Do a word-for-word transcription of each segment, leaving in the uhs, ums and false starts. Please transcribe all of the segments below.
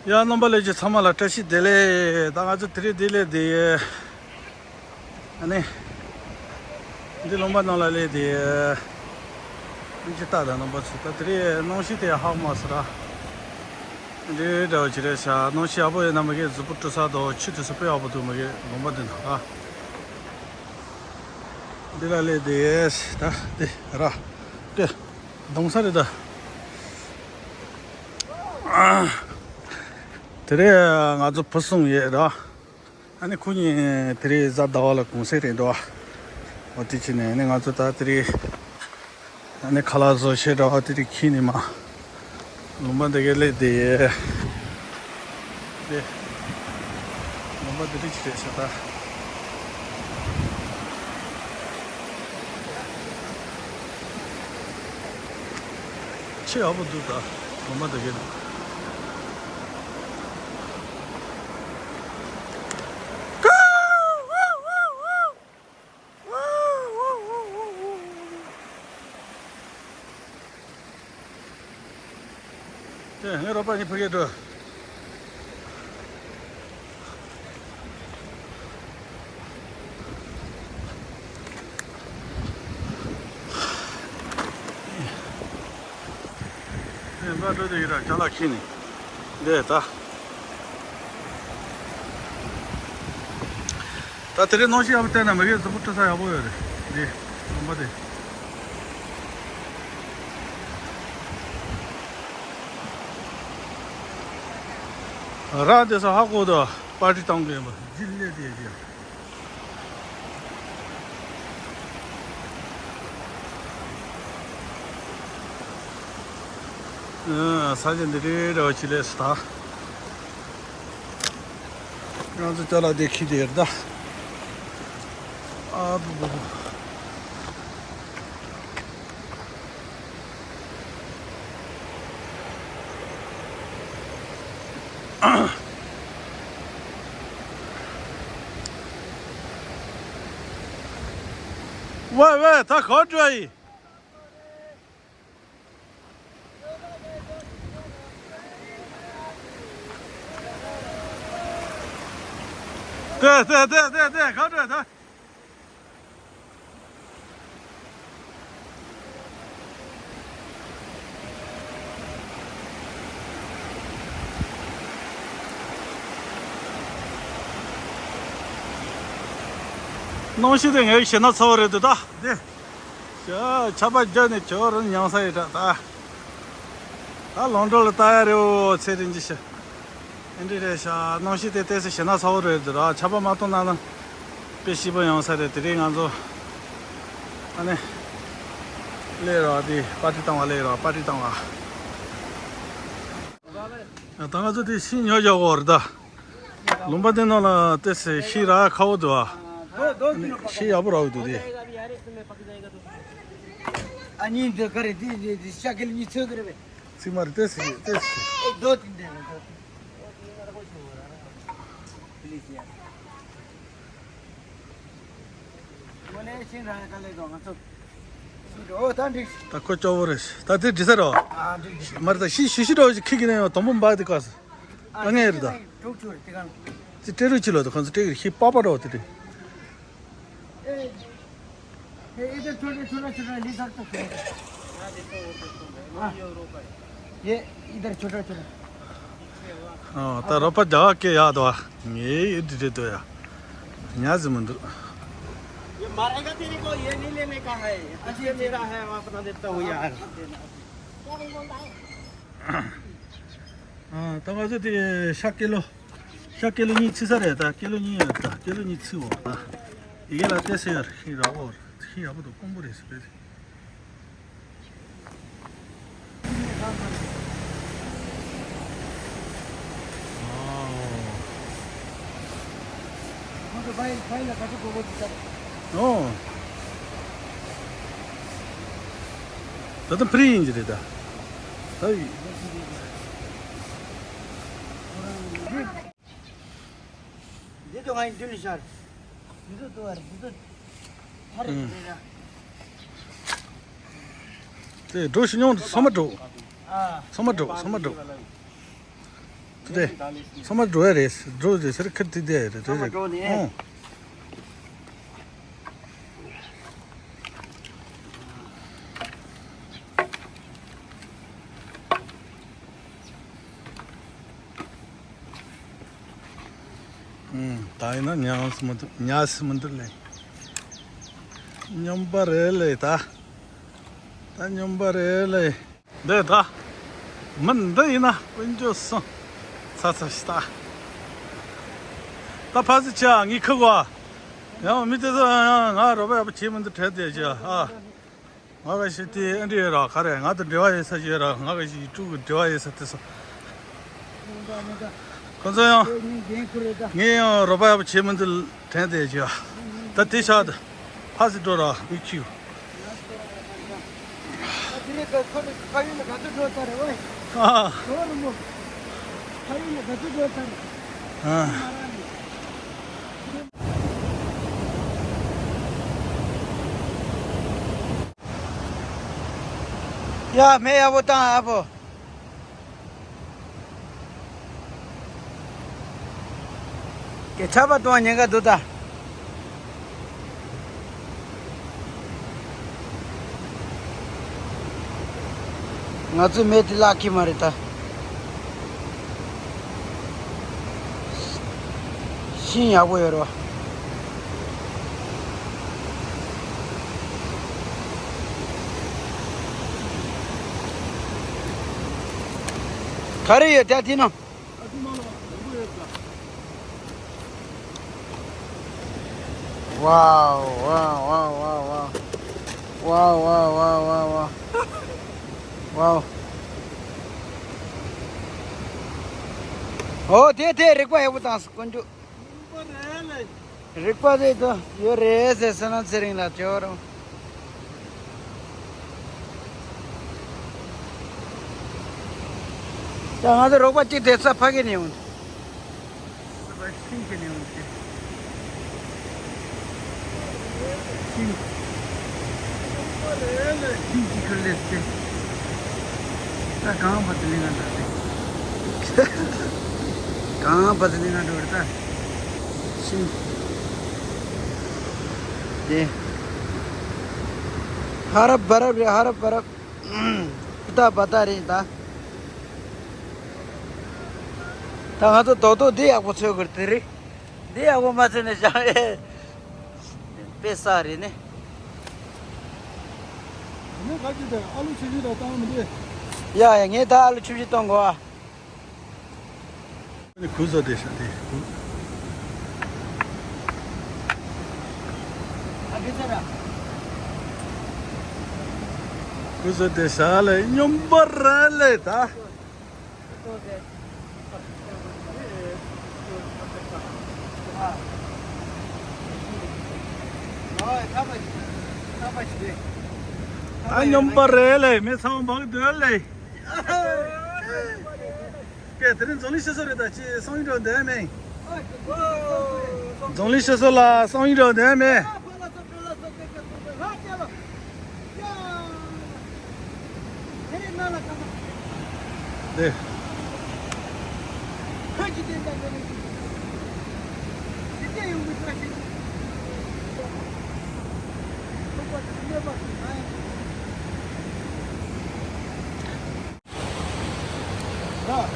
ཡ། རྣམ་པ་ལྷན་རྒྱས་ཚང་མ་ལ་བཀྲ་ཤིས་བདེ་ལེགས། ད་ང་ཚོ་དེ་རིང་འདི་ལས་འདི། ཨ་ནི། འདི་ལུང་པ་ནང་ལ་སླེབས་ཏེ། ཨིན་ཇི་ལྟ་དང་རྣམ་པ་ཚོ་ད་དེ་རིང་གནམ་གཤིས་དེ་ཧ་གོ་མ་སོང་ར། འདི་འདྲ་བ་ཅིག་རེད་ཤག་གནམ་གཤིས་ཡག་པོ་ཡོད་ན་མ་གི་གཟུགས་པོ་བཀྲུ་ས་དང་ཆུ་དེ་ཚོ་དཔེ་ཡག་པོ་འདུག་མ་གི་ལུང་པ་འདི་ནང་ཨ། འདི་ལ་སླེབས་ཏེ་ད་འདི་ར། དེ་གདོང་ས་རེད་ད། དེ་རིང་ང་ཚོ་བུ་གསུམ་ཡོད་ར། ཨ་ནི་ཁོ་གཉིས་དེ་རིང་གཟའ་ཟླ་བ་ལ་གུང་སེང་རེད་འདུག་ཨ། འོ་དེ་བྱས་ནས་ཨ་ནི་ང་ཚོ་ད་དེ་རིང་ཨ་ནི་ཁ་ལག་བཟོ་བྱས་འདྲ་བ་དེ་རིང་འཁྱེར་ནས་མར་ལུང་པ་འདི་གའི་སླེབས་བསྡད་ཡོད། དེ་ལུང་པ་འདི་རིང་ཅི་རེད་ཤག་ད། ཆེས་ཡག་པོ་འདུག་ད་ལུང་པ་འདི་གའི། དེ་ངའི་རོགས་པ་གཉིས་ཕ་གིར་འགྲོ། ངས་མར་འགྲོ་དུས་ཡིན་ར་ཅ་ལག་ཁྱེར་ནས་འདི་ད། ད་དེ་རིང་གནམ་གཤིས་ཡག་པོ་བལྟས་ན་མ་གིར་གཟུགས་པོ་བཀྲུ་ས་ཡག་པོ་ཡོད་རེད་འདི་ལུང་པ་དེ། རང་དེ་ས་ཧ་གོ་དོ། པར་ཊི་བཏང་གི་ཡིན་པ་ཇི་ལས་དེ་ཡོད་ཀྱི། ཨ། ས་ཆ་འདི་རེད་རེད་བ་ཅི་ལས་སུ་ད། ང་ཚོ་ཅ་ལག་དེ་འཁྱེར་དེ་ཡོད་ད། ཨ་བུ་བུ་བུ། ཝེ་ཝེ། ད་ག་འགྲོ་ཡི། དེ་དེ་དེ་དེ་དེ་ག་འགྲོ་ད། གནམ་གཤིས་དེ་ངའི་ཞེད་སྣང་ཚ་བོ་རེད་འདུག་ད་དེ། ཤ་ཆར་པ་བརྒྱབ་ནས་ཇོ་རུ་མྱང་ས་ཡི་དྲག་ད། ད་ལོང་འགྲོ་ལ་ལྟ་ཡ་རེད་འོ་ཚེ་རིང་ཅི་ཤི། ཨེ་འདྲ་རེད་ཤག་གནམ་གཤིས་དེ་ཏོག་ཙམ་ཞེད་སྣང་ཚ་བོ་རེད་འདུག་ར། ཆར་པ་མ་གཏོང་ན་ན། དཔེ་སྐྱིད་པོ་ཡོང་ས་རེད། དེ་རིང་ང་ཚོ་ཨ་ནི་སླེབས་ར། དེ་པར་ཊི་བཏང་བ་སླེབས་ར། པར་ཊི་བཏང་བ། ད་ང་ཚོ་དེ་ཤིང་ཉོ་རྒྱག་གོ་རེད་ད། ལུང་པ་དེ་ནང་ལ་ཏོག་ཙམ་ཤིང་རག་ཁག་པོ་འདུག་ཨ། ཤིང་ཡག་པོ་རག་གི་འདུག་དེ། ཨ་ནི་འདི་ག་རེ་དེ་དེ་དེ་ཤ་ཀེ་ལི་གཉིས་ཚོད་གི་རེད་པས། ཚིག་མ་རེད་ཏོག་ཙམ་ཏོག་ཙམ། ཨེ་རྡོ་དེ་འདྲ་རེད་རྡོ་དེ། ཕི་ལི་སི་ཡ། ངོ་ནས་ཤིང་རག་ག་ལེ་དོ་ང་ཚོ། ཤིང་འགྲོ་ད་འགྲིག་ད་ཁོ་སྐྱོ་བོ་རེད། ད་དེ་འགྲིག་ས་རོ། ཨ་འགྲིག་འགྲིག་མ་རེད་ད་ཤི་ཤི་ཤི་རོ་ཁི་གི་ནས་དོམ་པོ་འབག་དེ་ཀ་ས། ཨ་ངས་རེད་ད། དྲུག་ཅུ་རེད་དེ་གང་། དེ་སྤྲེལ་རུ་ཆི་ལོ་དེ་ཁོང་ཚོ་སྤྲེལ་གི་ཤི་པག་པ་རོ་དེ་རེད། ए, ए, इधर छोटा, छोटा, छोटा, इधर तो है। हाँ। ये, इधर छोटा, छोटा। ཨོ། ད་རོགས་པ་རྒྱག་གི་ཡག་འདུག་ཨ། ངས་འདི་འདྲ་འདུག་ཡ། ཉག་ཟིག་མི་འདུག ये मारेगा तेरे को, ये नहीं लेने का है। अच्छा, ये मेरा है, मैं अपना देता हूँ यार। ཨ། ད་ང་ཚོ་དེ་ཤ་ཀི་ལོ། ཤ་ཀི་ལོ་གཉིས་ཚིག་ས་རེད་ད། ཀི་ལོ་གཉིས་ཡོད་ད། ཀི་ལོ་གཉིས་ཚིག་འོ་ད། ཡི་གེ་ལ་བལྟས་ཟེར་ཡ་རེད། ཤིང་རག་པོ་རེད། ཤིང་ཡག་པོ་འདུག་དཀོན་པོ་རེད་ཟེར་བས། ཨོ། ད་ལྟ་ཕི་རི་ཡིན་གྱི་རེད་ད། ད་ཡིན། འདི་ཚོ་ང་ཡི་འདི་ལ་ཤར། འདི་ཚོ་ཏུ་བར་འདི་ཚོ་ཐར་རེད་ར། དེ་འགྲོ་ཤི་ཉོང་ཚང་མ་འགྲོ། ཨ། ཚང་མ་འགྲོ་ཚང་མ་འགྲོ། དེ། ཚང་མ་འགྲོ་ཡ་རེད། འགྲོ་རེད་ཟེར་ཁ་དེ་བསྡད་ཡ་རེད། དེ་ཚང་མ་རེད། འགྲོ་ནས། ཨོ། ཨུམ། ད་ཡིན་ན་ཉག་སི་མི་འདུག་ཉག་སི་མི་འདུག་ལེ། སྨྱོན་པ་རེད་ལེ་ད། ད་སྨྱོན་པ་རེད་ལེ། འདི་ད། མི་འདི་ཡིན་ན་དཀོན་མཆོག་གསུམ། ཚ་ཚ་ཞིག་ད། ད་ཕ་སི་ཆ་ངའི་ཁུ་གོ། ཡང་མི་དེ་ཚོ་ཡང་ང་རོགས་པ་ཡག་པོ་བྱེད་མི་འདུག་དྲན་དེ་ཅི་ཨ། ང་ག་ཞིག་དེ་ཨ་འདྲི་ཡོད་ར་ག་རེ་ང་དང་འབྲེལ་བ་ཡོད་ས་ཞིག་ཡོད་ར། ང་ག་ཞིག་ཡུ་ཊུབ་གི་འབྲེལ་བ་ཡོད་ས་དེ་ཚོ། ཁོ་ཚོ་ཡང་། ངས་ཡང་རོགས་པ་ཡག་པོ་བྱེད་མི་འདུག་དྲན་དེ་ཅི་ཨ། ད་དེ་ཤག་ད། ཕ་སི་འགྲོ་ར་མི་ཁྱིའུ། ཨ། ཨ། ཡ་མེ་ཡག་པོ་བཏང་ཨ་ཕོ། སྐད་ཆ་པ་གཏོང་ཉེན་ཁ་འདུག་ད། ང་ཚོའི་མེ་དེ་བརླག་གི་མ་རེད་ད། ཤིང་ཡག་པོ་ཡོད་རེད་བ། ག་རེ་ཡོད་ད་དེ་ནང་། Wow, wow, wow, wow, wow. Wow, wow, wow, wow, wow. Wow. ཨོ་དེ་དེ་རིག་པ་ཡག་པོ་བཏང་སོང་དཀོན་མཆོག་རིག་པ་རེད་ལེ། རིག་པ་རེད་དོ་ཡོད་རེད་ཟེར་སོང་ན་ཚེ་རིང་ལགས་ཇོ་རང་། ད་ང་ཚོ་རོགས་པ་གཅིག་དེ་ས་ཕ་གི་ནས་ཡོང་། ཤིང་གི་ནས་ཡོང་། ཤིང་། ཤིང་གཅིག་ཁུར་ལས་ཏེ། ད་གང་བ་དེ་ལས་ང་འདྲ་ཏེ། གང་བ་དེ་ལས་ང་འགྲོ་རེད་ད། ཤིང་། དེ། ཧ་རབ་བ་རབ་རེད། ཧ་རབ་བ་རབ། ཧུ་ཏ་བ་ཏ་རེད་ད། ད་ང་ཚོ་རྡོག་རྡོག་འདི་ཡག་པོ་འཚོལ་དགོས་རེད་དེ་རེད། འདི་ཡག་པོ་མ་འཚོལ་ནས་བཞག་ཨེ། དཔེ་ས་རེད་ནི། ངས་ག་གི་དེ་ཨ་ལུ་ཆུ་བཞི་དང་བཏང་མི་འདི། ཡ་ཡ་ངས་ད་ཨ་ལུ་ཆུ་བཞི་གཏོང་དགོས་ཨ། ཁུ་ས་དེ་ཤ་དེ། ཁུ་ས་དེ་ཤ་ལས་སྨྱོན་པ་ར་ལས་ད། ཨ་སྨྱོན་པ་རེད་ལེ། མི་ཚང་མ་འབག་སྡོད་ལེ། སྐད་དེ་རིང་རྫོང་གླིང་ཤི་སོ་རེད་ད་ཅི་སང་ཡིན་འགྲོ་འདོད་མེད། རྫོང་གླིང་ཤི་སོ་ལ་སང་ཡིན་འགྲོ་འདོད་མེད། དེ།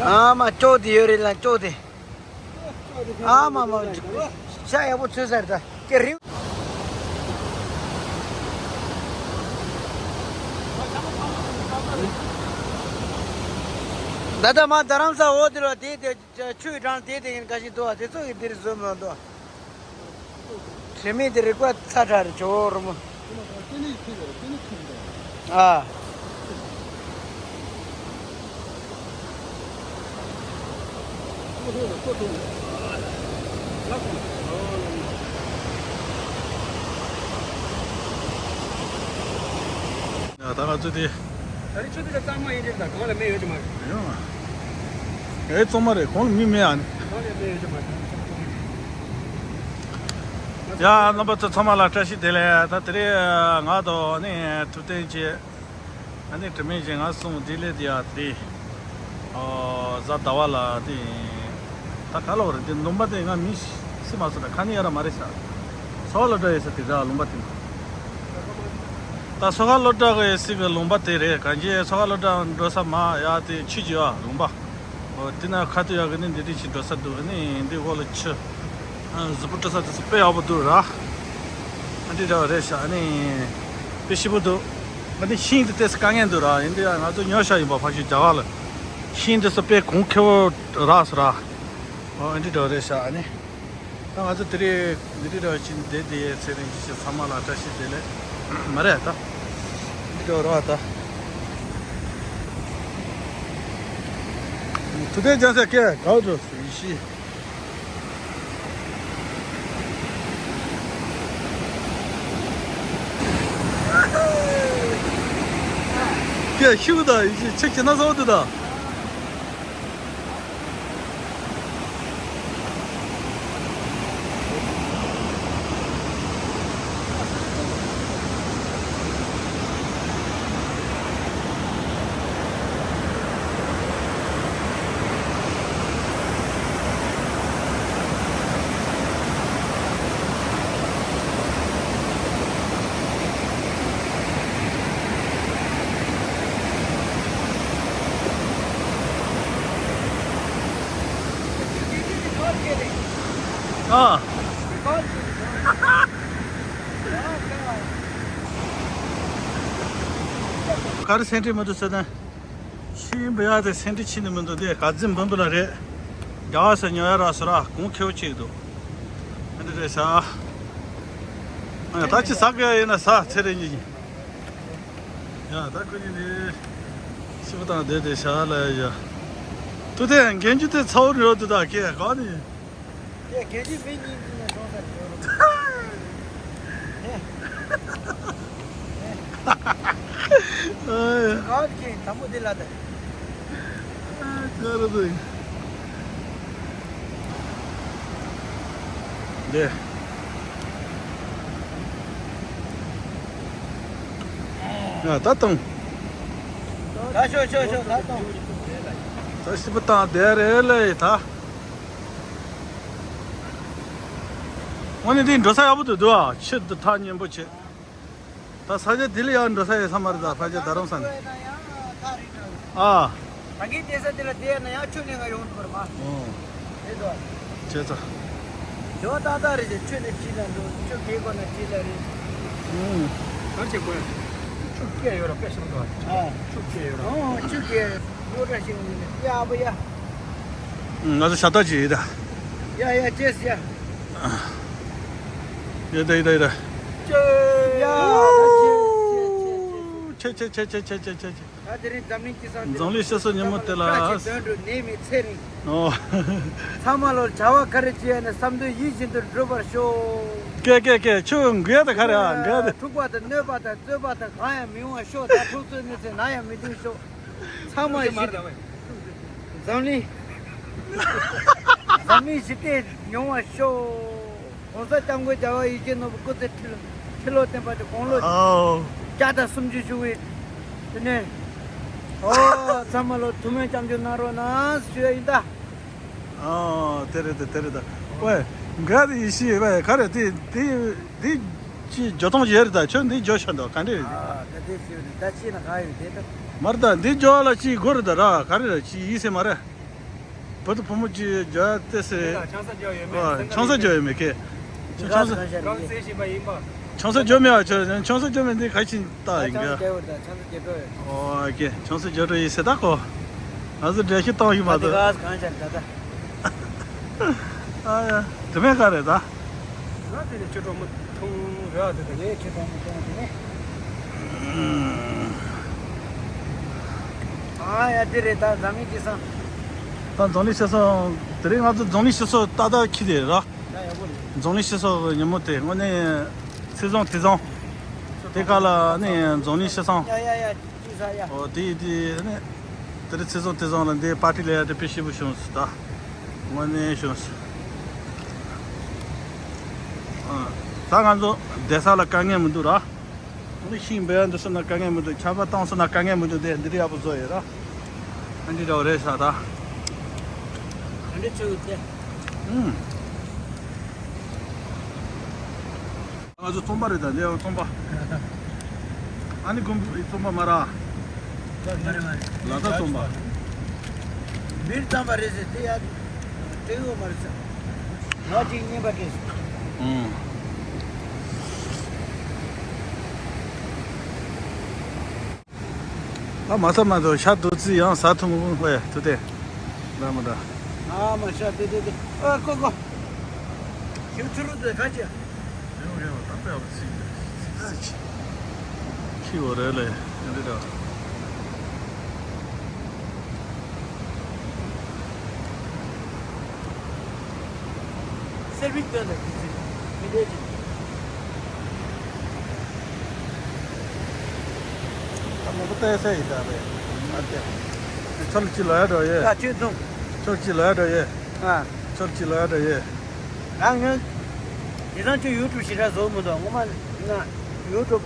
ཨ་མ་ཅོག་དེ་ཡོད་རེད་ལ་ཅོག་དེ། ཨ་མ་མ། ཤ་ཡག་པོ་ཚོས་ཟེར་ད་ཀེ་རིང་། ད་ལྟ་མ་རྡ་རམ་ས་འོག་དེ་ལ་དེ་དེ་ཆུའི་གྲང་དེ་དེ་ཡིན་ག་ཞིག་འདུག་ཨ། དེ་ཚོ་གི་འདིར་བཟོས་མི་འདུག་ཨ། དྲི་མེད་དེ་རིག་པ་ཚ་དྲག་རེད་ཇོ་བོ་རི་མོ། ཨ། ད་ང་ཚོ་དེ། ད་རིང་ཆུ་དེ་ལ་གཙང་མ་ཡིན་དེ་ད་གང་ལ་མེ་ཡོད་ཀྱི་མ་རེད། ཡོད་མ། ཨེ་གཙང་མ་རེད། གང་ལ་མི་མེད་ཨ་ནི། གང་ལ་མེ་ཡོད་ཀྱི་མ་རེད། ཡ་རྣམ་པ་ཚོ་ཚང་མ་ལ་བཀྲ་ཤིས་བདེ་ལེགས། ད་དེ་རིང་ང་དང་ཨ་ནི་ཐུབ་བསྟན་གྱིས་ཨ་ནི་དྲི་མེད་ཀྱིས་ང་གསུམ་བདེ་ལེགས་དེ་ཡ་དེ། ཨོ་གཟའ་ཟླ་བ་ལ་དེ་ད་ག་ལོག་རེད། དེ་ལུང་པ་དེ་ང་མི་སྲིད་མ་སོང་ད། ཁ་ནི་ཡ་ར་མ་རེད་ཤག་སོ་ལོ་ཏྲ་ཡོད་ས་དེ་ར་ལུང་པ་དེ། ད་སོ་ཁ་ལོ་ཏྲ་གི་སྲིད་གི་ལུང་པ་དེ་རེད། གང་ཅི་སོ་ཁ་ལོ་ཏྲ་འགྲོ་ས་མ་ཡ་དེ་ཆུ་ཅི་ཡ་ལུང་པ། ཨོ་དེ་ན་ཁ་ཐུག་ཡ་གི་ནི་འདི་དེ་ཅི་འགྲོ་ས་འདུག་གི་ནི་འདི་འོག་ལ་ཆུ། གཟུགས་པོ་སྤྲོ་ས་དེ་ཚོ་དཔེ་ཡག་པོ་འདུག་ར། ཨ་འདི་འདྲ་བ་རེད་ཤག་ཨ་ནི་དཔེ་ཞིབ་པོ་འདུག་ཨ་ནི་ཤིང་དེ་ཏོག་ཙམ་དཀའ་ངལ་འདུག་ར། ཡིན་དུས་ཡང་ང་ཚོ་ཉོ་ཤ་ཡིན་པ་ཕ་ཤུལ་རྒྱ་གར་ལ། ཤིང་དེ་ཚོ་དཔེ་གོང་ཁེ་པོ་རག་སོང་ར། ཨོ་ཨ་འདི་འདྲ་བ་རེད་ཤག་ཨ་ནི་ད་ང་ཚོ་དེ་རིང་འདི་འདྲ་བ་ཅིག་བསྡད་དེ་ཚེ་རིང་ཅི་ཞིག་ཚང་མ་ལ་བཀྲ་ཤིས་བདེ་ལེགས། མ་རེད་ད། འདི་འདྲ་བ་ར་ད། དུ་དེ་ཅང་ས་ཀེ་གའུ་ཏོ་ཡི་ཤི། ཀྱེ་ཤུགས་དང་ཡིན་གཅིག་ཆེ་ཁྱེད་ན་ཚ་བོ་འདུག་ད། ཨ། ག་རེ་སེམས་ཁྲལ་མི་འདུག་ཟེར་ན། ཤིང་འབུ་ཡག་དེ་སེམས་ཁྲལ་ཕྱིན་ནས་མི་འདུག་དེ་ག་ཚོད་འབུ་འབུ་ལ་རེད། རྒྱ་བ་ས་ཉོ་ཡ་རག་སོ་ར་གོང་ཁེ་པོ་ཅིག་འདུག་ཨ་འདི་རེད་ཤག་ཨ་ད་ཅི་ཟ་གི་ཡིན་ན་ཟ་ཚེ་རིང་གཉིས་ཀྱིས། ཡ་ད་ཁོ་གཉིས་ནི་ཤི་བ་དང་བསྡད་དེ་ཤག་ལ་ཡ། ཏུ་དེ་འགན་རྒྱུ་དེ་ཚ་བོ་རེད་འདུག་ད་ཀེ་ག་ནི། དེ་གལ་ཆེ་མི་གཉིས་འདི་ནས་སོང་ས་རེད་ཡོད་རུང་། ཨ་ཡ། ག་བ་ཁྱེད་དམ་པོ་འདི་ལ་དེ། ཨ་ཀ་ར་དེ། དེ། ཨ་ད་དང་། ད་ཤོག་ཤོག་ཤོག་ད་དང་། ད་ཤི་བ་དང་དེ་རེད་ལེ་ད། དངོས་གནས་འདི་འགྲོ་ས་ཡག་པོ་འདུག་འདུག་ཨ། ཆུ་འདི་ཐག་ཉེ་པོ་བྱེད། ད་ས་ཆ་འདི་ལ་ཡང་འགྲོ་ས་ཡོད་ས་མ་རེད་ད་ཕལ་ཆེར་རྡ་རམ་ས་ནས། ཨ། ད་གིན་བསྡད་ས་འདི་ལ་བསྡད་ན་ཡང་ཆུ་ལེན་ག་ཡོང་འདུག་པར་མ། ཨོ། དེ་དོ། བྱས་ཙང་། ཇོ་ཏག་ཏག་རེད་ཅེ་ཆུ་ནས་ཁྲིད་ལ་འགྲོ་ཆུ་ཁའི་སྒོ་ནས་ཁྲིད་ལ་རེད། ཨོ། གར་ཆེ་གོ་ཡ། ཆུ་སྐྱེ་ཡོད་ར་དཔེ་སོང་དོ། ཨ། ཆུ་སྐྱེ་ཡོད་ར། ཨོ་ཆུ་སྐྱེ་ཡོད་ར་ཤིང་ཡིན་ནས་ཡ་ཨ་བ་ཡ། ང་ཚོ་ཤ་སྟག་ཅིག་ཡིན་ད། ཡ་ཡ་ཅེས་ཡ། ཡ་ད་ཡ་ད་ཡ་ད། ཅེ། ཡ་ད་ཅེས་ཅེས་ཅེས་ཅེས། ཆེ་ཆེ། ད་དེ་རིང་འཛམ་གླིང་སྤྱི་བསང་འཛམ་གླིང་སྤྱི་ཚོགས་ཉིན་མོ་དེ་ལ། བཀྲ་ཤིས་དོན་གྲུབ་ནད་མེད་ཚེ་རིང་། ཨོ། ཚང་མ་ལོ་བྱ་བ་ག་རེ་བྱེད་ཡ་ནས་བསམ་དོན་ཡིད་བཞིན་དུ་འགྲུབ་པར་ཤོག་ཀེ་ཀེ་ཀེ་ཁྱོད་འགུལ་ཡ་ད་ག་རེ་ཨ་འགུལ་ཡ་ད། འཁྲུག་པ་དང་གནོད་པ་དང་རྩོད་པ་དང་གང་ཡང་མི་འོང་བ་ཤོག་ད་འཁྲུག་རྩོད་གནོད་འཚེ་ན་ཡང་མི་འདུག་ཤོག་ཚང་མ་ཡིད་འཛམ་གླིང་། འཛམ་གླིང་ཞི་བདེ་ཡོང་བར་ཤོག་གོང་ས་སྐྱབས་མགོན་རྒྱལ་བ་ཡིད་བཞིན་ནོར་བུ་སྐུ་ཚེ་ཁྲི་ལོ་ཁྲི་ལོ་བརྟན་པ་དང་དགུང་ལོ་ཨོ། བརྒྱ་དང་སུམ་ཅུ་བཞུགས་པའི་དེ་ནས་ཨོ་ཚང་མ་ལོ་ཐུགས་སྨོན་སྐྱབས་འཇུག་གནང་རོགས་གནང་ཞུ་ཡ་ཡིན་ད། ཨོ་དེ་རེད་ད་དེ་རེད་ད། ཝེ། འགའ་དེ་ཡིན་ཤི་ཝེ་ག་རེ་དེ་དེ་དེ་ཅི་འཇོ་སྟངས་ཡོད་རེད་ད། ཁྱོད་འདི་འཇོ་ཤ་འདུག་ག་འདྲ་རེད། ཨ་ད་དེ་ཞུ་ནི་ད་ཅི་ན་ག་ཡོད་དེ་ད། མར་ད་འདི་འཇོ་ལ་ཅི་དགོས་རེད་ད་ར་ག་རེ་ར་ཅི་ཡིན་སེ་མ་རེད། བུ་དང་བུ་མོ་གཅིག་རྒྱ་ཏེ་སེ། ཆང་ས་རྒྱག་ཡོད་མེད། ཨ། ཆང་ས་རྒྱག་ཡོད་མེད་ཀེ། ཆང་ས། རང་རྩེ་བཞིན་པ་ཡིན་པ། ཆང་ས་རྒྱག་མེད་པ་ཆོ་ཆང་ས་རྒྱག་མེད་འདི་ག་ཆིན་ཏ་ཡིན་ཀ། ཆང་ས་རྒྱག་འགྲོ་ཡོད། ཨོ་ཀེ་ཆང་ས་རྒྱག་འགྲོ་ཡིན་ཟེར་ད་ཀོ། ང་ཚོ་འགྲེལ་བཤད་གཏོང་ཡིན་མ་ད་དེ་ག་གང་ཤར་ད་ད། ཨ་ཡ། དེ་མེད་ག་རེད་ད། ང་དེ་ནས་ཆུ་གྲོག་མོ་མཐོང་རེད་དེ་དེ་ནས་ཆུ་གྲོག་མོ་མཐོང་དེ་ནས། ཨ་ཡ་དེ་རེད་ད་འཛམ་གླིང་སྤྱི་བསང་། ད་འཛམ་གླིང་སྤྱི་བསང་། དེ་རིང་ང་ཚོ་འཛམ་གླིང་སྤྱི་ཚོགས་ཏག་ཏག་འཁྱེར་དེ་ར། ཡ་ཡག་པོ་རེད། འཛམ་གླིང་སྤྱི་ཚོགས་ཀྱི་ཉིན་མོ་དེ་དངོས་གནས་ཚེས་བཟང་དུས་བཟང་། དེ་ག་ལ་ནི་འཛམ་གླིང་སྤྱི་བསང་། ཡ་ཡ་ཡ། ཅི་ཟ་ཡ། ཨོ་དེ་དེ་ནི། དེ་རིང་ཚེས་བཟང་དུས་བཟང་ལ་འདི་པར་ཊི་ལས་ཡ་དེ་དཔེ་སྐྱིད་པོ་བྱུང་སོང་ད། དངོས་གནས་བྱུང་སོང་། ཨ། ད་ང་ཚོ་བསྡད་ས་ལ་དཀའ་ངལ་མི་འདུག་ར། ཨ་ནི་ཤིང་འབུད་ཡ་འདི་སོང་ན་དཀའ་ངལ་མི་འདུག་ཆར་པ་བཏང་སོང་ན་དཀའ་ངལ་མི་འདུག་དེ་འདི་རིགས་ཡག་པོ་བཟོ་ཡོད་ར། ཨ་འདི་འདྲ་བ་རེད་ཤག་ད། ག་འདྲ་བྱུང་ཡོད་དེ། ཨུམ། ང་ཚོ་རྩོམ་པ་རེད་ད་འདི་རྩོམ་པ། ཨ་ནི་ཀུན་རྩོམ་པ་མ་ར། མ་རེད་མ་རེད། ལ་དྭགས་རྩོམ་པ། མིར་རྩོམ་པ་རེད་ཟེར་དེ་ཡ། སྤྲེའུ་མ་རེད་ཟེར། ང་གཅིག་རྔན་པ་སྤྲད་སོང་། ཨུམ། ཨ་མ་ས་མ་དོ་ཤ་དུ་ཙི་ཡང་ཟ་ཐུ་མུ་ཧོ་ཡ་དུ་ཏེ། ད་མ་ད། ཨ་མ་ཤ་དེ་དེ་དེ། ཨ་ཀོ་ཀོ། ཁྱོད་ཚུར་རུ་དེ་ག་ཅི། རེ་བ་རེ་བ་ད་པེ་བ་སི་སི་ཁི་བ་རེ་ལེ་འདི་ད། སེར་བིག་སྟོན་དང་དུས་ཚོད་མི་འདྲ་ཅིག་ད་མོ་ཏོ་ཏོ་ཡེ་སེ་ཡི་ད་རེད། ཨ་ཏེ། ཆོལ་གཅིག་ལ་ཡ་འགྲོ་ཡེ། ད་ཁྱོད་ཚོ། ཆོལ་གཅིག་ལ་ཡ་འགྲོ་ཡེ། ཨ། ཆོལ་གཅིག་ལ་ཡ་འགྲོ་ཡེ། རང་ངོས། དེ་སང་ཁྱོད་ཡུ་ཊུབ་ཞེ་དྲག་བཟོ་མི་འདུག་ངོ་མ་ང་ཡུ་ཊུབ་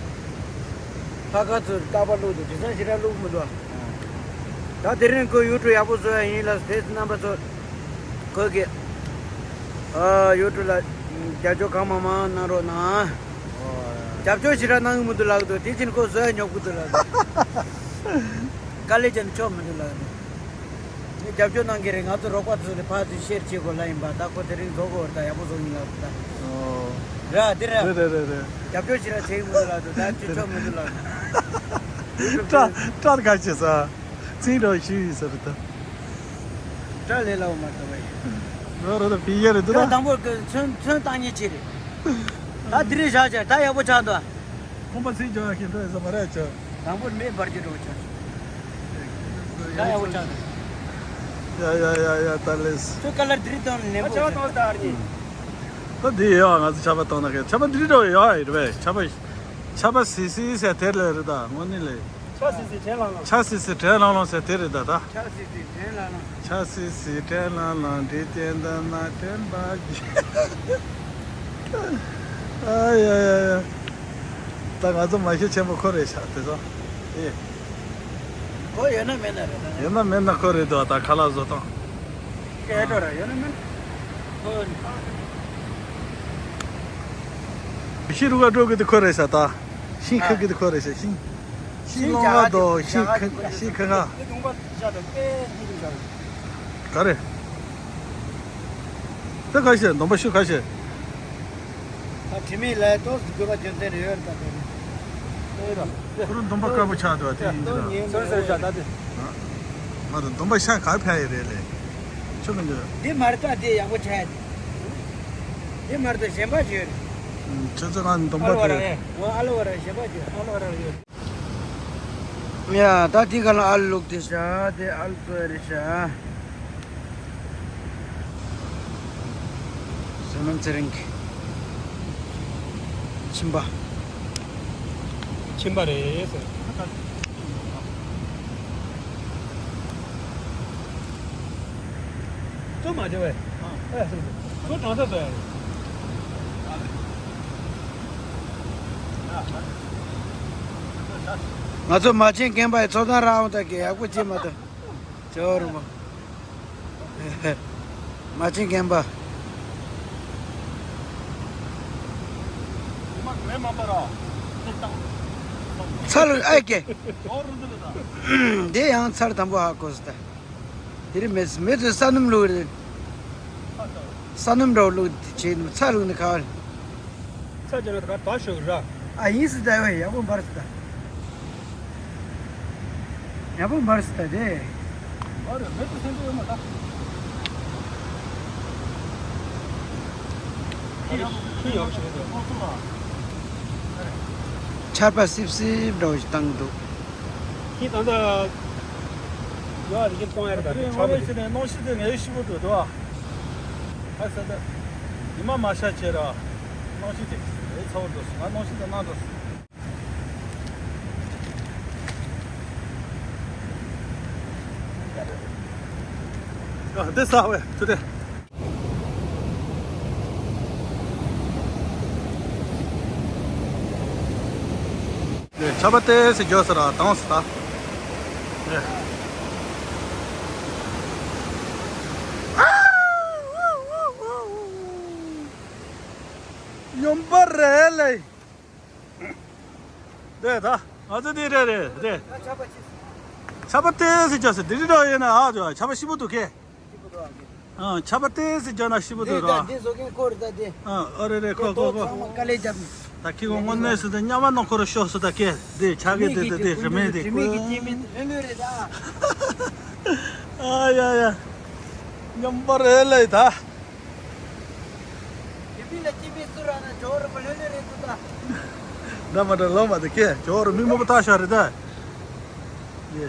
ལྷག་དཀར་ཚོས་རྟག་པར་བླུགས་འདུག་དེ་སང་ཞེ་དྲག་བླུགས་མི་འདུག་ད་དེ་རིང་ཁོས་ཡུ་ཊུབ་ཡག་པོ་བཟོ་ཡ་ཡིན་ལ་དེ་རྣམ་པ་ཚོ། ཁོས་ཀྱི། ཨ་ཡུ་ཊུབ་ལ་རྒྱབ་སྐྱོར་གང་མང་མང་གནང་རོགས་གནང་། རྒྱབ་སྐྱོར་ཞེ་དྲག་གནང་གི་མི་འདུག་ལབ་འདུག་དེ་བཞིན་ཁོ་བཟོ་ཡ་ཉོབ་ཀྱི་འདུག་ལབ་འདུག་དཀའ་ལས་བརྒྱབ་ན་ཆོག་མི་འདུག་ལབ་འདུག་ངས་རྒྱབ་སྐྱོར་གནང་གི་རེད། ང་ཚོ་རོགས་པ་ཚོ་ལ་ཕར་ཚུར་ཤེར་བྱེད་དགོས་ལབ་ཡིན་པ། ད་ཁོ་དེ་རིང་བཟོ་དགོས་རེད། ད་ཡག་པོ་བཟོ་ཡིན་ལབ་འདུག་ད། ཨོ། ར་དེ་ར། རེད་རེད་རེད་རེད། རྒྱབ་སྐྱོར་ཞེ་དྲག་བྱེད་ཀྱི་མི་འདུག་ལབ་འདུག་ད་དེ་ཆོག་མི་འདུག་ལབ་འདུག་སྐྲ་སྐྲ་ག་ཅི་ས། ཚིག་འདྲ་ཞུ་ཡིན་ཟེར་ད། སྐྲ་ལས་སླ་བོ་མ་རེད་ད་བས། རོ་རོ་ད་བི་ཡ་རེད་འདུག་ད། དང་པོ་གི་ཚོན་ཚོན་བཏང་ཉེན་ཆེ་རེད། ད་དེ་རིང་བཞག་བྱས་ད་ཡག་པོ་ཆགས་འདུག་ཁོང་པ་ཚིག་འཇོག་ཡག་ཤེས་འགྲོ་ཡིན་ས་མ་རེད་ཅོ། དང་པོ་མེ་འབར་གྱི་འགྲོ་ཆགས། ད་ཡག་པོ་ཆགས་འདུག་ཡ་ཡ་ཡ་ཡ་ད་ལེས། ཁྱོད་ཀ་ལར་དེ་རིང་བཏང་ནས་ནས་པོ། ད་དེ་ཡ་ང་ཚོ་ཆར་པ་བཏང་ན་ཁེ་ཆར་པ་དེ་རིང་འགྲོ་ཡ་ཡིན་རེད་པས། ཆར་པ་ཆར་པ་སི་སི་ཟེར་དེ་ལས་རེད་ད་དངོས་གནས་ལས། ཆ་སི་སི་དྲན་ལང་ལང་། ཆ་སི་སི་དྲན་ལང་ལང་ཟེར་དེ་རེད་ད་ད། ཆ་སི་སི་དྲན་ལང་ལང་། ཆ་སི་སི་དྲན་ལང་ལང་འདྲེ་བསྟན་ད་མ་དྲན་པ་གི། ཨ་ཡ་ཡ་ཡ། ད་ང་ཚོ་མ་ཤེས་ཆེན་པོ་ཁོ་རེད་ཤག་དེ་ཚོ། ཨེ། ཁོ་ཡོད་ན་མེད་ན་རེད་ད། ཡོད་ན་མེད་ན་ཁོ་རེད་དོ། ད་ཁ་ལག་བཟོ་སྟངས། སྐད་འགྲོ་ར་ཡོད་ན་མེད་ན། ཁོ། ཤི་རུ་ག་འགྲོ་གི་དེ་ཁོ་རེད་ཤག་ད། ཤིང་ཁ་གི་དེ་ཁོ་རེད་ཤག་ཤིང་། ཤིང་སློང་བ་དོ་ཤིང་ཁ་ཤིང་ཁ་ཁ། ག་རེ། ད་ག་ཤེ་སྡོམ་པ་ཤུ་ག་ཤེ། ད་དྲི་མེད་ལས་ཏོག་ཙམ་དགོས་པ་རྒྱུ་མཚན་རེ་ཡོད་ད་དེ་རེད། ཁོ་རང་སྡོམ་པ་དཀར་པོ་ཆགས་འདུག་དེ་ཡིན་གྱི་ར། སོ་སོ་ཡོད་ད་དེ། ང་ཚོ་སྡོམ་པ་ཤ་ག་ཕྱ་ཡི་རེད་ལེ། ཆོ་མི་འདུག་འདི་མར་ད་དེ་ཡག་པོ་ཆགས་ཡ་དེ། འདི་མར་ད་གཞན་པ་བྱོས་རེད། ཁྱོད་ཚོ་ང་ཚོ་སྡོམ་པ་ཨ་ལོ་བ་ར་དེ། ཨེ། འོ་ཨ་ལོ་བ་ར་གཞན་པ་བྱོས་ཨ་ལོ་བ་ར་ཡོད། ཡ་ད་དེ་ག་ལ་ཨ་ལོ་ལུག་དེ་ཤ་དེ་ཨ་ལོ་ཚོ་རེད་ཤ། བསོད་ནམས་ཚེ་རིང་གི་ཁྱིམ་པ། ཁྱིམ་པ་རེད་ཟེར། ཅོ་མ་བྱེད་བས། ཨ་ཡ་སེམས་ཅོ་གྲང་ས་བཟོ་ཡ་རེད། ང་ཚོ་མ་བྱན་རྒན་པ་ཡི་ཚོགས་གཙོ་རང་དབང་དག་གི་ཡག་པོ་བྱེད་མ་ཐུབ། ཇོ་རུ་མ། མ་བྱན་རྒན་པ། ཚར་ཨེ་ཀེ། འདི་ཡང་ཚར་དང་པོ་ཧ་གོ་སོང་ད། དེ་རིང་མེད་མེད་དུ་ས་སྣུམ་བླུགས་རེད། ས་སྣུམ་འདྲ་བོ་བླུགས་བྱས་ནས་ཚར་བླུགས་ནས་ཁ་བ། ཚ་ཅན་ལ་ད་ག་ད་ཤོད་ར། ཨ་ཡིན་སྲིད་ད་ཡོད་ཡག་པོ་འབར་སྲིད་ད། ཡག་པོ་འབར་སྲིད་ད་དེ། འབར་རེད་མེད་དུ་སེམས་ཅན་ཡོད་མ་ད། ཁྱི་ཡག་པོ་ཞིག་རེད་དེ། ཆར་པ་སིབ་སིབ་འདྲ་བོ་ཞིག་བཏང་གི་འདུག་ཁྱི་ད་ལྟ་ཡོད་རེད་ཀྱི་གཏོང་ཡ་རེད་ད་དེ་ཆར་པ་རེད། ནང་ཤི་དེ་ངའི་ཤི་བོ་འདུག་དོ། ཨ་ས་ད། ཉི་མ་མ་ཤར་བྱས་ར། གནམ་གཤིས་དེ་ཨེ་ཚ་བོ་འགྲོ་སོང་། ང་གནམ་གཤིས་དེ་གནང་འགྲོ་སོང་། ཨ་དེ་ས་བས་ཐུ་དེ། ཆར་པ་ཏོག་ཙམ་རྒྱག་ས་ར་དྭངས་སོང་ད། སྨྱོན་པ་རེད་ལེ། དེ་ད་ང་ཚོ་དེ་རེད་རེད་དེ། ཆར་པ་ཏོག་ཙམ་རྒྱག་ཟེར་དེ་རིགས་འདྲ་ཡིན་ན་ཨ་ཅོ་ཆར་པ་ཞིམ་པོ་འདུག་གས། ཨ་ཆར་པ་ཏོག་ཙམ་རྒྱག་ན་ཞིམ་པོ་འདུག་ར། འདི་བཟོ་མཁན་ཁོ་རེད་ད་དེ། ཨ་ཨ་རེད་རེད་ཁོ་ཁོ་ཁོ། ཚང་མ་དཀའ་ལས་རྒྱབ་ནས། ད་ཁྱི་གོ་དངོས་གནས་སུ་ད་ཉམས་མ་ནོ་ཁོ་ར་ཤོག་སུ་ད་ཀེ་དེ་ཆ་གེ་དེ་དེ་དེ་རི་མེད་དེ་དེ་མིག་གི་སྐྱེ་མེད་ལྷོད་ལྷོད་རེད་ད། ཨ་ཡ་ཡ། སྨྱོན་པ་རེད་ལེ་ད། དེ་མིན་ལ་སྐྱེ་མེད་ཚུར་ར་ན་ཇོ་རུ་མ་ལྷོད་ལྷོད་རེད་འདུག་ད། ད་མ་ད་ལོ་མ་དེ་ཀེ་ཇོ་རུ་མི་མོ་པ་ཐག་ཤ་རེད་ད། ཡེ།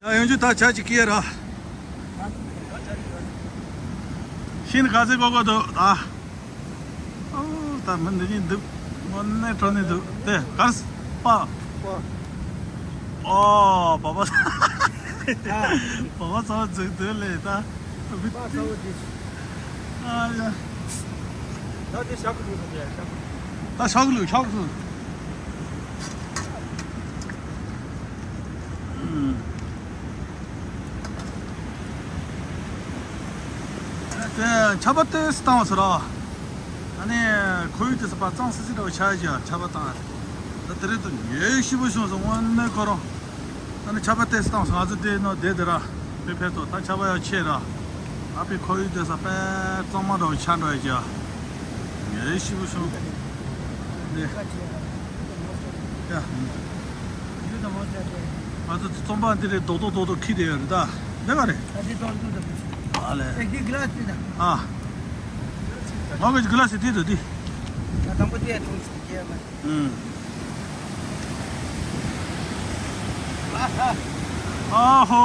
ཡང་ཡོང་རྒྱུ་ད་ཆ་ཅིག་སྐྱེས་ར། ཤིན་ག་ཚོད་གོ་གོ་འདུག་ད། ཨོ་ད་མི་འདི་གཉིས་འདུག་དངོས་གནས་ཁྲོ་ནས་འདུག་དེ་གར་སི་པ། པ། ཨོ་བ་བ། བ་བ་ཚ་བ་འཛུགས་འདོད་ལས་ད། པ་ཚ་བོ་དེ། ཨ་ཡ། ད་དེ་ཞག་གི་ལུགས་དང་དེ་ཞག་གི་ལུགས། ད་ཞག་གི་ལུགས་ཞག་གི་ལུགས། དེ་ཆར་པ་ཏོག་ཙམ་བཏང་བ་ཟེར་རོ། ཨ་ནི་ཁོར་ཡུག་དེ་ཚོ་ཕར་གཙང་སིལ་སིལ་འདྲ་བོ་ཆགས་ཀྱི་ཆར་པ་བཏང་། ད་དེ་རིང་དུ་ཉལ་ཞིབ་པོ་བྱུང་སོང་དངོས་གནས་ཁོ་རང་། ཨ་ནི་ཆར་པ་ཏོག་ཙམ་བཏང་སོང་ང་ཚོ་དེ་ནང་བསྡད་དེ་ར། དཔེ་ཕེབས་ཐོག་ད་ཆར་པ་ཡང་ཆད་ར། ཨ་ཕའི་ཁོར་ཡུག་དེ་ཚོ་དཔེ་གཙང་མ་འདྲ་བོ་ཆགས་འགྲོ་ཡ་ཀྱི་ཡ། ཉལ་ཞིབ་པོ་བྱུང་། ནས། ཡ། ང་ཚོ་རྩོམ་པ་འདི་རེད་རྡོག་རྡོག་རྡོག་རྡོག་ཁྱེར་བསྡད་ཡོད་རེད་ད། འདི་ག་རེད། ཨ་ལས། ཨེ་འདི་གི་ལ་སི་ད། ཨ། ང་གི་གི་ལ་སི་དེ་དུ་འདི། ད་དང་པོ་དེ་ཡ་ཐུང་ཞིག་རྒྱས་མ། ཨུམ། ཨ་ཧ། ཨ་ཧོ།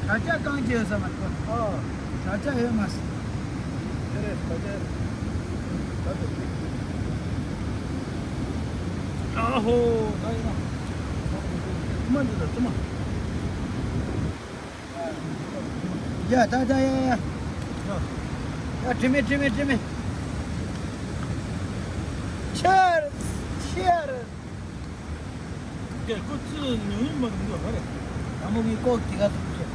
དྲ་རྒྱ་རྐང་རྗེས་ཟ་མ་ཐོ། ཨོ། དྲ་རྒྱ་ཡོད་མ་སྲིད། དེ་རེད་དྲ་རྒྱ་རེད། ད་དེ་རེད། ཨ་ཧོ་ད་ཡིན་ན། ཨ་མ་འདི་ལ་ཙི་མ། ཡ་ད་ད་ཡ་ཡ། ཡ་དྲི་མེད་དྲི་མེད་དྲི་མེད། ཆར་ཆར། ཀྱེ་ཁོ་ཙི་ཉུང་ཉུང་མ་རུང་གི་ཧ་རེ། ད་མོ་གི་ལྐོག་དེ་ག་ཟུག་ཆེ།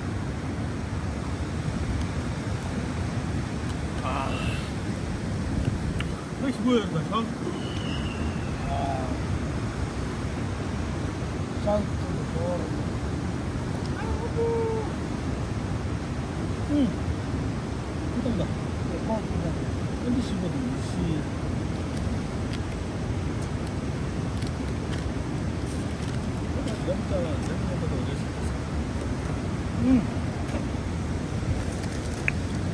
ཨ། ཁ་ཞིག་གོ་ཡོད་ད་ཤག་ཤག་ཏུ་གོར། ཨ་ཧོ། ཨུ། ཁུ་ཏང་ད། ལྐོག་དེ་ག་ཟུག་ཨ་འདི་ཞིག་གོ་དང་ཞིག་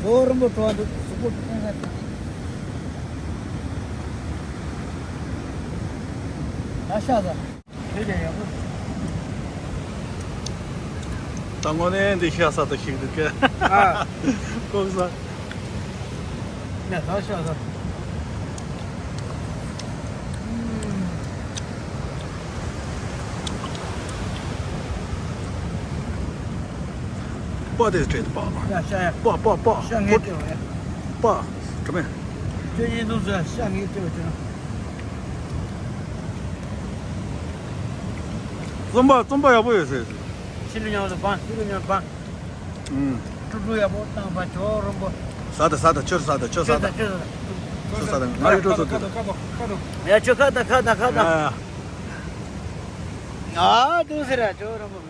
ལོ་རིན་པོ་བྲོ་བ་འདུག་གཟུགས་པོ་ཕན་ས་ཐུབ་ཀྱི། ད་ཤ་ཟ། ད་དངོས་གནས་འདི་ཤ་ཟ་ད་ཞིག་འདུག་གས། ཨ། ལྐོག་ཟ། ཡ་ད་ཤ་ཟ། པ་དེ་སྤྲད་པ། ཡ་ཤ་ཡ། པ་པ་པ། ཤ་ངས་སྤྲད་པ་ཡ། པ། དྲི་མེད། ཁྱོད་ཡིན་དུས་ཤ་ངས་སྤྲད་པ་བྱུང་། རྩོམ་པ་རྩོམ་པ་ཡག་པོ་ཡོད་ཟེར། ཕྱི་ལ་ཉམས་སུ་བང་ཕྱི་ལ་ཉམས་བང་། ཨུམ། ཀྲུ་ཀྲུ་ཡག་པོ་བཏང་བ་ཇོ་རོང་པོ། ཟ་ད་ཟ་ད་ཁྱོད་ཟ་ད་ཁྱོད་ཟ་ད། ཁྱོད་ཟ་ད་ང་ཡི་འགྲོ་ཚོ་དེ། ཡ་ཁྱོད་ཁ་ད་ཁ་ད་ཁ་ད། ཨ་དུ་ཟེར་ར་ཇོ་རོང་པོ།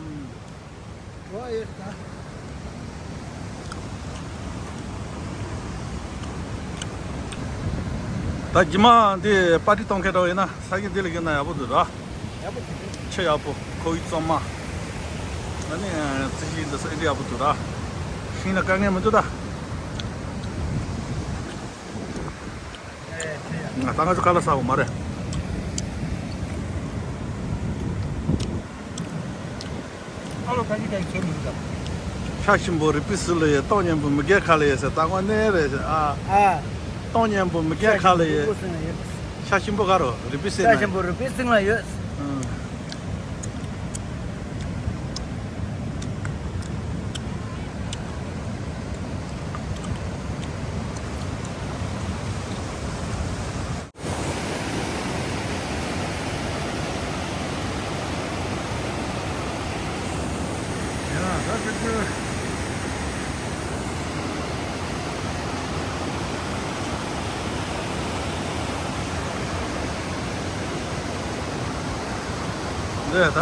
ཇོ་ཡོད་ད། ད་རྗེས་མ་འདི་པར་ཊི་གཏོང་མཁན་འདྲ་བོ་ཡིན་ན་ས་གཞི་འདི་ལ་གྱོན་ན་ཡག་པོ་འདུག་ར། ཡག་པོ་འདུག་ཆུ་ཡག་པོ། ཁོ་བོའི་བཙོན་མ། ཨ་ནི་རྩི་ཤིང་འདི་ཚོ་ཨེ་འདྲ་ཡག་པོ་འདུག་ར། ཤིང་ལ་དཀའ་ངལ་མི་འདུག་ད། ང་ད་ང་ཚོ་ཁ་ལག་ཟ་བ་མ་རེད། ཨ་ལོ་ཁ་ཅིག་ཁ་ཅིག་ཚོད་མི་འདུག་ད། ཤ་ཞིམ་པོ་རུས་པའི་ཟུར་ལ་ཡོད། ཏོག་སྙོམས་པོ་མི་རྒན་ཁ་ལ་ཡོད་ཟེར། ད་དངོས་གནས་རེད་ཨ། ཨ། ཏོག་སྙོམས་པོ་མི་རྒན་ཁ་ལ་ཡོད། ཤ་ཞིམ་པོ་ག་རུ་རུས་པའི་གསེང་ན་ཡོད། ཤ་ཞིམ་པོ་རུས་པའི་གསེང་ལ་ཡོད། ཨང་། འདི་ད།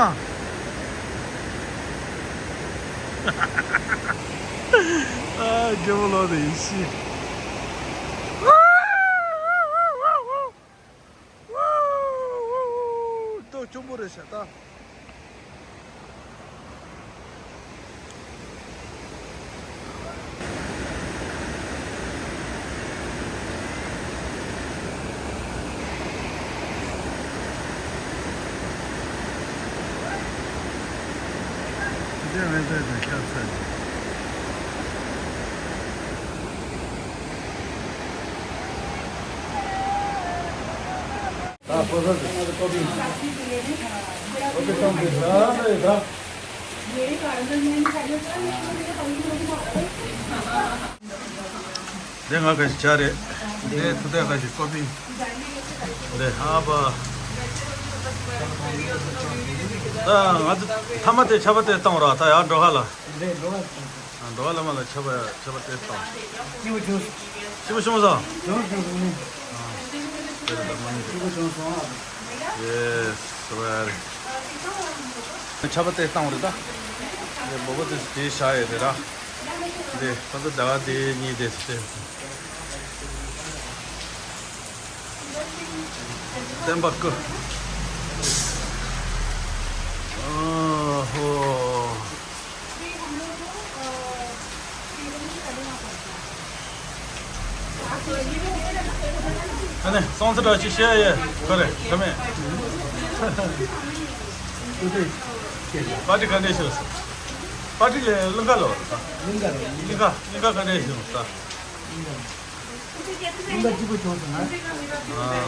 ཨ། རྒྱལ་པོ་ལོག་དེ་ཡིན་ཤི། ཏོ་གཅུང་པོ་རེད་ཤག་ད། འདི་ང་ག་ཞིག་ཆ་རེད། འདི་ཐུ་ཐེ་ག་ཞིག་ཀོ་པི། འདི་ཧ་པ། ད་ང་ཚོ་ཐ་མ་དེ་ཆར་པ་དེ་བཏང་ར། ད་ཡར་འགྲོ་ཁ་ལ། འདི་འགྲོ་བ། འགྲོ་བ་ལ་མ་ལ་ཆར་པ་ཆར་པ་དེ་བཏང་། སྐྱིད་པོ་བྱུང་། སྐྱིད་པོ་བྱུང་སོང་། བྱུང་བྱུང་བྱུང་། ཨ། དེ་རེད་ད་མ་ནི། སྐྱིད་པོ་བྱུང་སོང་ཨ། ཡེས་ཝེ་རི། ཆར་པ་དེ་བཏང་རེད་ད། འདི་སྦོ་བོ་དེ་དེ་བཞག་ཡོད་རེད་ར། འདི་ད་ལྟ་ཟླ་བ་དེ་གཉིས་དེ་དེ། བསྟན་པ་སྐུ། ཨོ་ཧོ། ཨ་ནི་སོང་ཚེ་འདྲ་ཅིག་བཤད་ཡས་ག་རེ་ག་མེད། པར་ཊི་ག་འདྲས་བྱུང་སོང་། པར་ཊི་ལས་གླིང་ག་ལོ། གླིང་ག་ལོ། གླིང་ག་གླིང་ག་ག་འདྲས་བྱུང་སོང་། གླིང་ག་སྐྱིད་པོ་བྱུང་སོང་ང་།